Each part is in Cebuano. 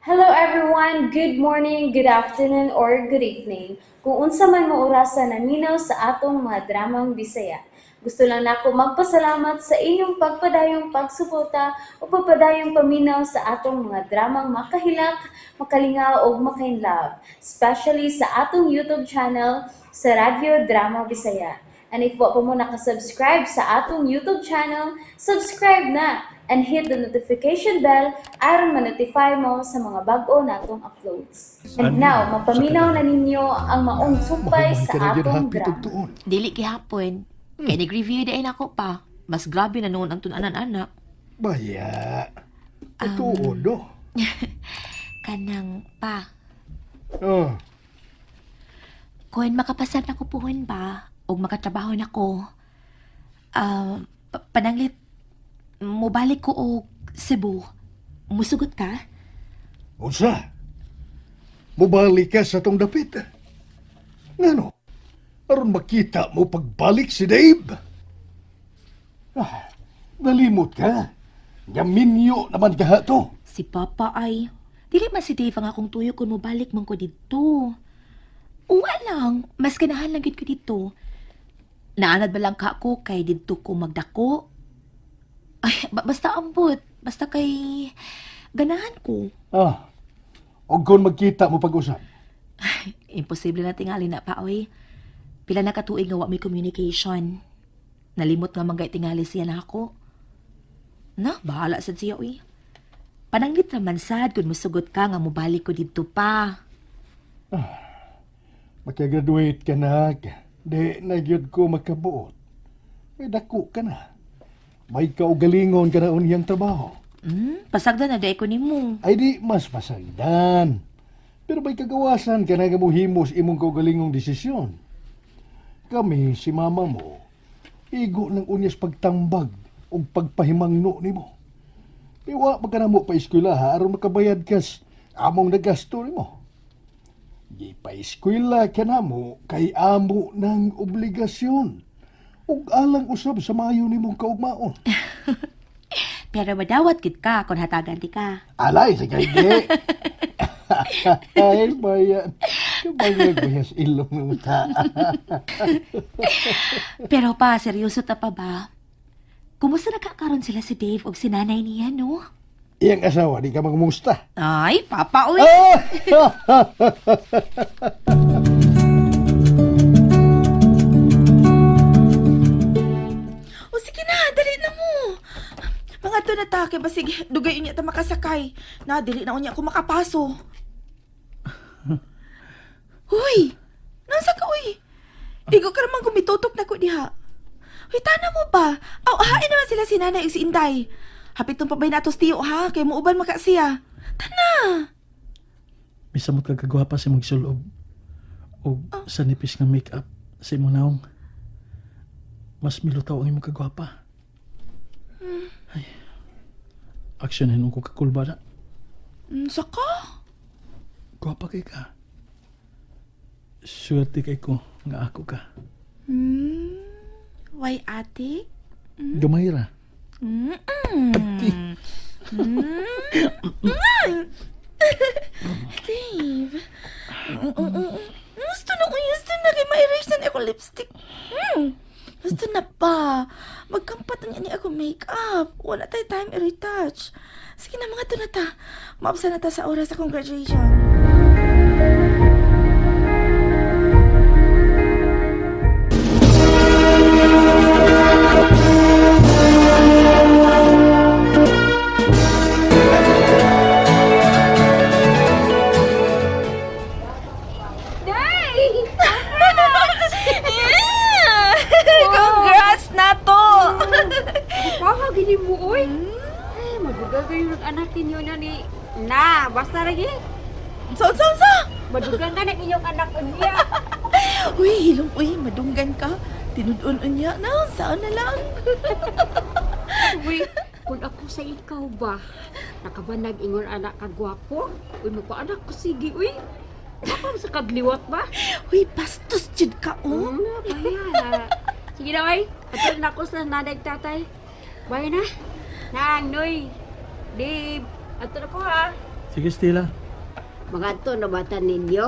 Hello everyone! Good morning, good afternoon, or good evening. Kung unsa man mo orasa naminaw sa atong mga dramang Bisaya. Gusto lang nako magpasalamat sa inyong pagpadayong pagsuporta o pagpadayong paminaw sa atong mga dramang makahilak, makalingaw ug makainlove, especially sa atong YouTube channel sa Radyo Drama Bisaya. And if wa pa mo nakasubscribe sa atong YouTube channel, subscribe na and hit the notification bell aron ma-notify mo sa mga bag-o natong uploads. And now, mapaminaw na ninyo ang maong sumpay Mahuman sa ka na dyan, atong hapit og drama. tuon. Dili gihapon. Kay nag-review dahil ako pa. Mas grabe na noon ang tunanan, anak. Baya. Tuon, no? Kanang pa. Oh, Kung makapasar na ko puhon ba, o makatrabaho na ko, pananglit, mobalik ko og Cebu. Musugot ka? Unsa? Mubalik ka sa tong dapit. Ngano? Aron makita mo pagbalik si Dave. Ah, nalimot ka. Nga minyo naman ka to. Si Papa ay, dili man si Dave ang akong tuyo kung mobalik man ko didto. Uwa lang, mas ganahan lang gyud ko didto. Naanad ba lang ka ko kay didto ko magdako? Ay, basta ambot, basta kay ganahan ko. Ah, og kung magkita mo pag-usap. Imposible na tingali na pa, oy. Pila na katuig nga wa may communication. Nalimot nga manggay tingali siya na ako. Na, bahala sad siya, oy. Pananglit naman sad kung musugot ka nga mobalik ko didto pa. Makagraduate ka na. Di na gyud ko makabuot. May dako ka na. May kaugalingon ka na unyang trabaho. Pasagdan na di ko nimo. Ay di mas masagdan. Pero may kagawasan ka na nga mohimos imong kaugalingong desisyon. Kami, si mama mo, igo ng unyas pagtambag o pagpahimangno nimo. Iwa pa ka na mo pa eskwela ha, aron makabayad kas among nagasto nimo. Di pa eskwela ka na mo kay amo ng obligasyon. Ug alang usab sa maayo nimong kaugmaon. Pero madawat gid ka kung hatagan di ka. Alay, sa hindi. Ay, bayan. Kabagay bayas ilong ng ta. Pero pa, seryoso ta pa ba? Kumusta nakakaroon sila si Dave og si nanay niya, no? Iyang asawa, di ka magmusta. Ay, papa, uy! Ah! O sige na, dali na mo. Mga to na ta, kay basig dugay unya ta makasakay. Na dili na unya ako makapaso. Huy! Nasa ka uy? Igo ka naman gumitutok na ko diha. Huy, tana mo ba? Aw, hain naman sila si nanay ug si Inday. Hapit tong pabay natos tiyo ha, kay muuban maka siya. Tana! Misamot ka kagwapa sa imong sulob o sa nipis nga makeup sa imong naong. Mas milutaw ang imong kagwapa. Ay, action hinuon ko kakulba na. Saka? Gwapa kay ka. Swerte kay ko nga ako ka. Why, ate? Gamay ra. Mm-mm. Dave. Gusto na ko, gusto na kay ma-erase na ni ako lipstick. Gusto na pa. Magkampat na niya ni ako makeup. Wala tayo time i-retouch. Sige na mga to na ta. Maabsa na ta sa oras sa graduation. Yeah! Congrats na to! Baka gini mo, oy. Ay, madugal kayo ng anak ninyo na ni... Na, basta lagi. So, so, so! Madugal ka ng inyong anak unya. Uy, hilong, uy, madunggan ka. Tinudon unya na, saan na lang? Uy, kung ako sa ikaw ba, nakabanag ingon anak ka gwapo. Uy, magpaanak ko sige, uy. Baka sa kagliwat ba? Uy, bastos jud ka, oh. Baya. Sige na, oy. Atol na ako sa nanay ug tatay. Bye na. Nang, Noy. Dave. Atol ako, ha. Sige, Stella. Mga to na bata ninyo.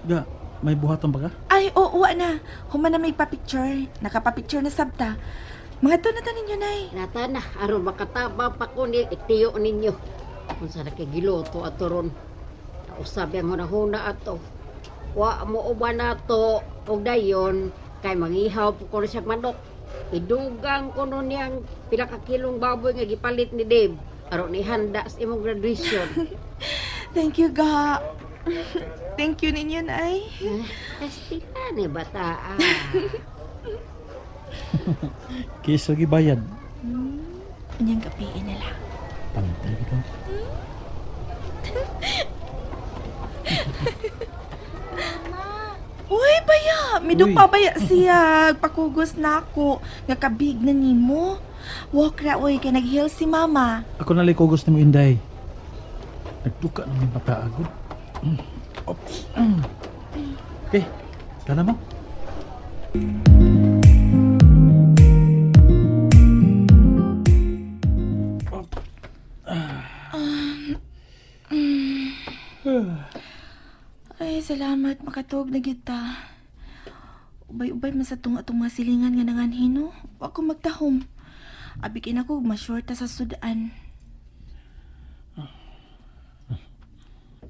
Ga, may buhaton ba ka? Ay, oo, wa na. Human na may pa-picture. Nakapa-picture na sabta. Mga to na ta ninyo, Nay. Nata na, aron makataba pa ko ni tiyo ninyo. Kung sa nakigiloto ato ron. Nausab ang hunahuna ato. Wa mo uban nato og dayon kay mangihaw po ko na siyang manok. Idugang ko nun niyang pila ka kilong baboy nga gipalit ni Dave. Aron ihanda sa imong graduation. Thank you, ga. Thank you ninyo, Nay. Kastila ni bata. ah. Kisa gibayad. Inyang gabiin na lang. Pantay bitaw. Uy, baya! Midupa baya siya. Pakugos na ako. Nga kabig na nimo. Walk ra, uy, kay nag-heal si mama. Ako na kugos nimo Inday. Nagduka na may mata agad. Ops. Okay, tana mo. Ay, salamat. Makatuog na kita. Ubay-ubay man sa tunga atong mga silingan nga nanganhino. Wa ko magtahom. Abi kay nako masyurta sa sudan.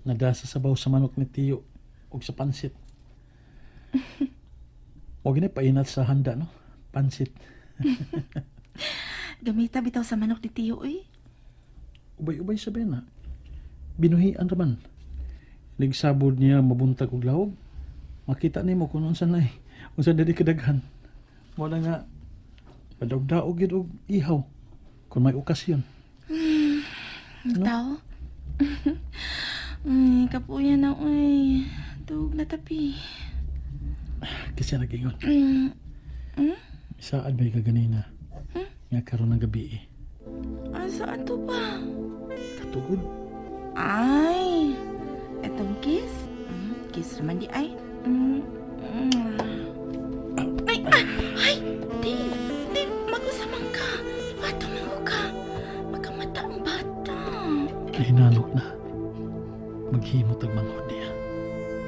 Nagasa sabaw sa manok ni Tiyo ug sa pansit. Huwag gini painat sa handa, no? Pansit. Gamita bitaw sa manok ni Tiyo, uy. Ubay-ubay sabi na. Binuhian raman. Ligsabod niya mabuntag og lahog. Makita nimo kung unsa na unsa dili kadaghan. Wala nga padaog-daog gyud og ihaw kung may okasyon. No? Tao? Ay, kapuya na, uy. Tuog na tapi. Kasi nag-ingon. Mm, Saad may kaganina. Nga karon ng gabi eh. ah, saan to ba? Katugod. Ay, etong kiss. Kiss naman di ay. Ay, ah, ay, Dave, Dave, mag-usamang ka. Ipato man ka. Makamata ang bata. Nahinanok na. Maghimot ang manghod niya.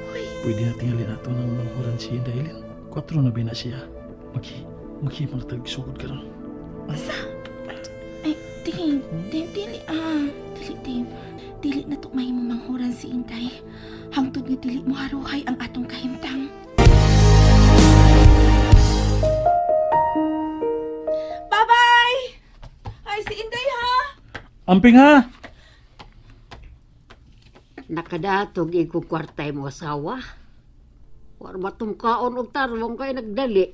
Uy, Pwede na tingalin nato ng manghuran si Dailin. 4 na bina siya. Maghimot na tagsugod karon. asa? Ay, Dave, Dave, dili, ah. Dili, Dave. Dili na to mahimo manghuran si Inday. Hangtod nga dili mo haruhay ang atong kahimtang. Bye-bye! Ay, si Inday ha! Amping ha! Nakadatog iko kwarta mo asawa. War matungkaon og tarong kay nagdali.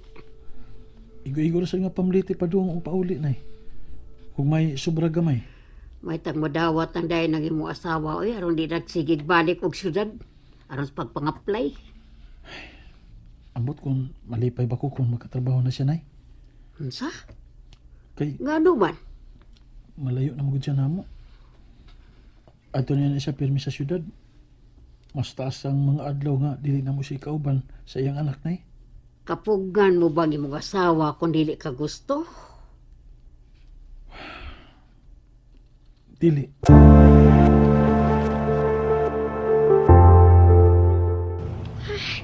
Igo-igo na sa nga pamliti pa doon o pauli na eh. Kung may sobra gamay. May tang madawat ang dayon ng imong asawa oy aron di nagsigig balik og syudad aron sa pagpang-apply. Ambot kung malipay ba ko kung makatrabaho na siya nay. Unsa? Kay Ngano man? malayo na magud siya namo. Ato niya na siya pirmi sa syudad. Mas taas ang mga adlaw nga dili na mo siya ikauban sa iyang anak nay. Kapugan mo bang imong asawa kung dili ka gusto? Dili.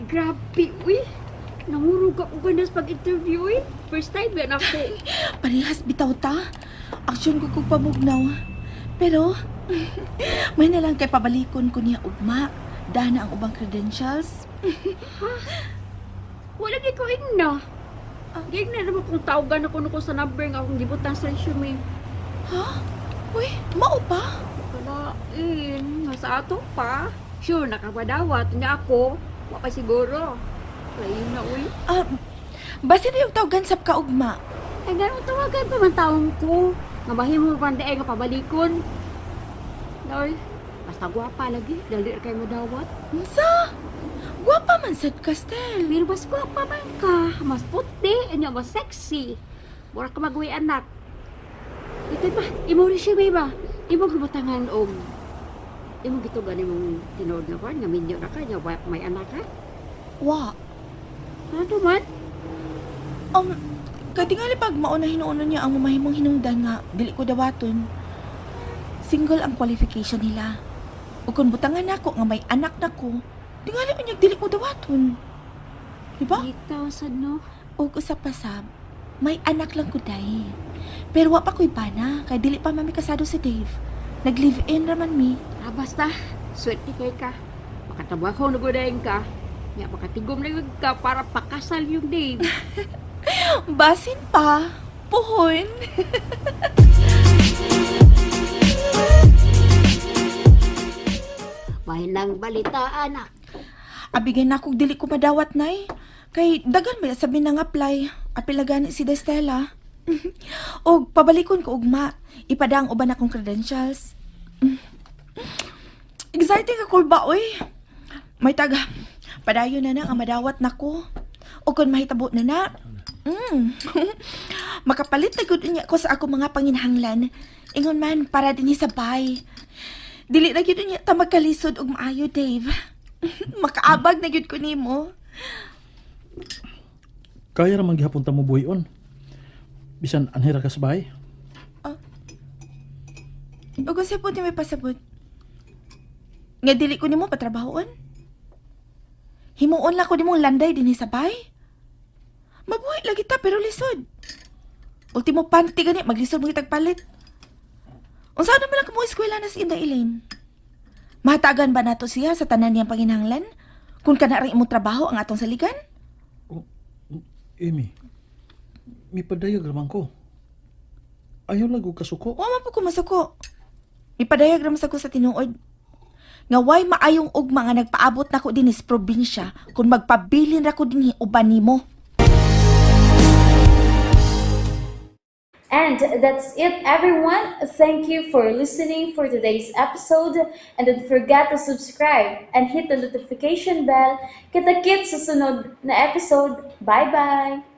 Grabe, uy. Nangurog ako ganas pag-interview, uy. First time yan ako. Parehas bitaw ta. Aksyon ko kong pamugnaw. Pero, may nalang kay pabalikon ko niya ugma. Dana ang ubang credentials. Wala gyud ko ingna. Giingna naman kung tawagan ako ko sa number nga akong gibutan sa resume. Ha? Uy, mao pa? Kalain, nga sa ato pa. Sure, nakapadawat niya ako. Wa pa siguro. Lain na, uy. Ah, basta na yung tawagan sab ka ugma. Ay, ganun tawagan pa man taong ko. Nga mahimo pa ang nga pabalikon. Noy, basta gwapa lagi. Dali ra kay madawat. Unsa? Gwapa man sad ka, Stel. Pero mas gwapa man ka. Mas puti, anya mas sexy. Mura ka maguwi anak. Ito ba, imo resume ba? Imo gibutangan og imo gitugan imong tinuod nga kwan nga minyo na ka nya wa may anak ka. Wa. Ano man? Katingali pag mao na hinuonon niya ang mamahimong hinungdan nga dili ko dawaton. Single ang qualification nila. Ug kung butangan nako nga may anak na ko, tingali unyag dili ko dawaton. Di ba? Ikaw sad no. Og usa pa sab, may anak lang ko day. Pero wa pa ko'y bana, kay dili pa mami kasado si Dave. Nag-live-in raman mi. Ah, basta, swerte kay ka. Makatrabaho na gudayin ka. Nya, makatigom na yun ka para pakasal yung Dave. Basin pa, puhon. May nang balita, anak. Abigay na kog dili ko madawat, nay. Kay dagan may sabi na nga apply. Apil na gani si Destela. Og pabalikon ko ugma. Ipadang uban akong credentials. Exciting ka kulba, oy. May taga. Padayon na na ang madawat nako. O kung mahitabo na na. Makapalit na gud unya ko sa ako mga panginahanglan. Ingon man para dinhi sa bay. Dili na gyud unya ta magkalisod og maayo, Dave. Makaabag na gyud ko nimo. Kaya ra man gihapon ta mo buhion. Bisan anhira ka sa bahay. Ug unsa po ni may pasabot? Nga dili ko nimo patrabahoon? Himuon lang ko nimo landay dinhi sa bay. Mabuhi lagi ta pero lisod. Ultimo panty gani maglisod mo kitag palit. Unsa naman lang kamo eskwela na si Inday Elaine? Mahatagan ba nato siya sa tanan niyang panginahanglan? Kung kana ra imong trabaho ang atong saligan? Oh, Amy, mipadayag raman ko. Ayaw lang og kasuko. Wa man po ko masuko. Mipadayag ra man sa ko sa tinuod. Nga way maayong ugma nga nagpaabot nako dinhi sa probinsya kung magpabilin ra ko dinhi uban nimo. And that's it, everyone. Thank you for listening for today's episode. And don't forget to subscribe and hit the notification bell. Kita-kits sa sunod na episode. Bye-bye!